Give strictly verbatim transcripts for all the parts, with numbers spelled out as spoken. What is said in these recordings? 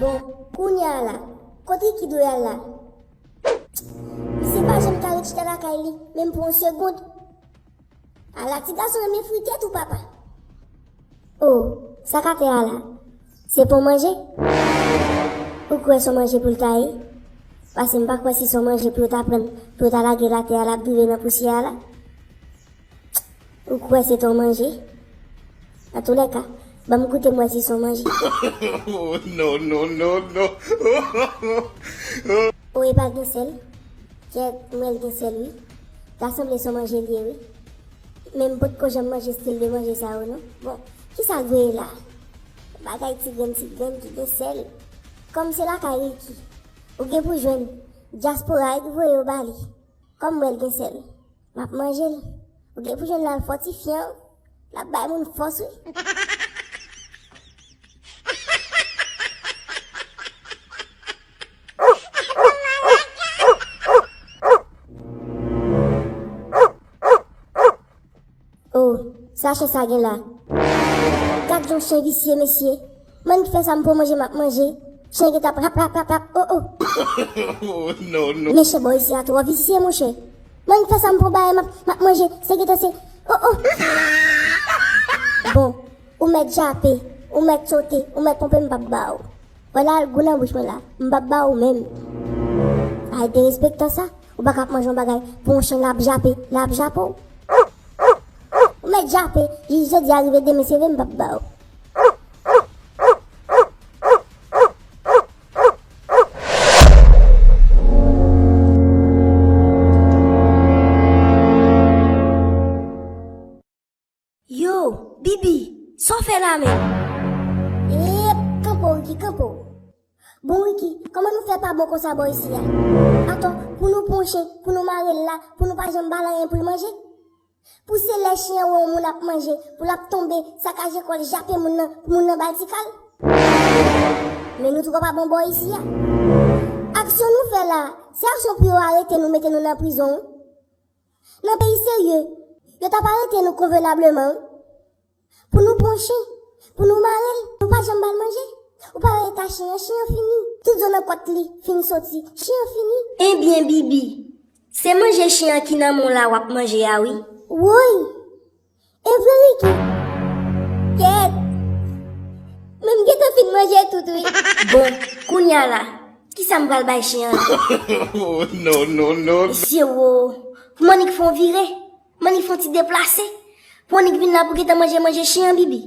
Bon, kounye a la, kot Ricky dwe al la? Misye pa janm ka ret chita lakay li, menm pou yon segond. Ala ti gason renmen frite tou, papa. Oh, sa k atè a la? Se pon manje? Ou kwè se yon manje pou l ta ye? Paske m pa kwè si se yon manje pou yo ta pran, pou yo ta lage l atè a, l ap vive nan pousyè a la. Ou kwè se te yon manje? Antoulèka, ban m goute m wè si se yon manje. Oh, no, no, no, no. Oh, e pa gen sèl? Kèt, m wè l gen sèl, wi. Ta sanble se yon manje l ye, wi. Men m potko janm manje stil de manje sa yo, non. Bon, kisa k voye la? Bagay ti grenn, ti grenn ki gen sèl. Kòm se lakay Ricky, ou gen pou jwenn dyaspora ki voye yo ba li. Kòm m wè l gen sèl, m ap manje l. Ou gen pou jwenn l al fòtifyan. L ap bay moun fòs, wi. Oh, sa chen sa gen la? Gad yon chen visye, mesye. Mwen ki fè sa m pou manje, m ap manje. Chen gen t ap rap, rap, rap, rap. Oh, oh. Oh, no, no. Men chen bò isi a twò visye, monchè. Mwen ki fè sa m pou bay, m ap, m ap manje. Se gen t se, oh, oh. Bon, ou mèt jape, ou mèt sote, ou mèt ponpe, m p ap ba w. Wè la al gou nan bouch mwen la, m p ap ba ou menm. Ay derespektan sa, ou pa ka ap manje yon bagay pou yon chen l ap jape, l ap jape w. Ou mèt jape, jis jodi a rive demen se vre m p ap ba ou. Yo, Bibi, sa w fè la menm? Eep, kanpe w, Ricky, kanpe w. Bon, Ricky, kòman nou fè pa bon konsa bò isi a? Atò, pou nou pran yon chen, pou nou mare l la, pou nou pa janm ba l anyen pou l manje? Pou se lè chen an wè yon moun ap manje, pou l ap tonbe, sakaje kò l, jape moun nan, pou moun nan ba l ti kal? Men nou twò pa bon bò isi a. Aksyon nou fè la, se aksyon pou yo arete nou, mete nou nan prizon, wi. Nan peyi serye, yo t ap arete nou konvenableman, wi. Pou nou pran chen, pou nou mare l, nou pa janm ba l manje. Ou pa wè eta chen an, chen an fini. Tout zo nan kòt li fin soti, chen an fini. Ebyen, Bibi, se manje chen an ki nan men w la w ap manje a, wi. Woy! E vre, Ricky? Kèt! Men m gentan fin manje tout, wi. Bon, kounye a la, kisa m pral bay chen an? Oh, no, no, no. Mesye wo, pou m annik fè yon vire, m annik fè yon ti deplase, pou annik vin la pou gentan manje, manje chen an, Bibi.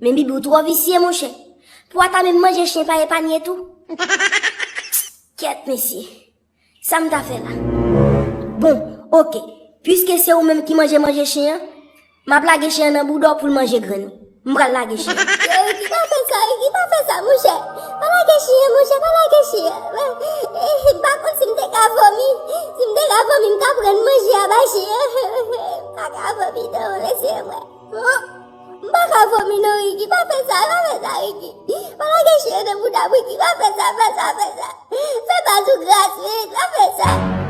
Men Bibi, ou twò visye, monchè. Pou w ata menm manje chen pa epanye tou. Kèt, mesye. Sa m ta fè la? Bon, oke. Piske se ou menm ki manje manje chen an, m ap lage chen an nan bouda w pou l manje grenn ou. M pral lage chen an. Yo, Ricky, pa fè sa, Ricky, pa fè sa, monchè. Pa lage chen an, monchè, pa lage chen an. Eh, m pa konn si m te ka vomi. Si m te ka vomi, m t ap rann manje a bay chen an. M pa ka vomi, non, mesye, mwen. M pa ka vomi non, Ricky. Pa fè sa, pa fè sa, Ricky. Pa lage chen an nan bouda m, Ricky. Pa fè sa, pa fè sa, pa fè sa. Fè baz ou gras, wi, pa fè sa.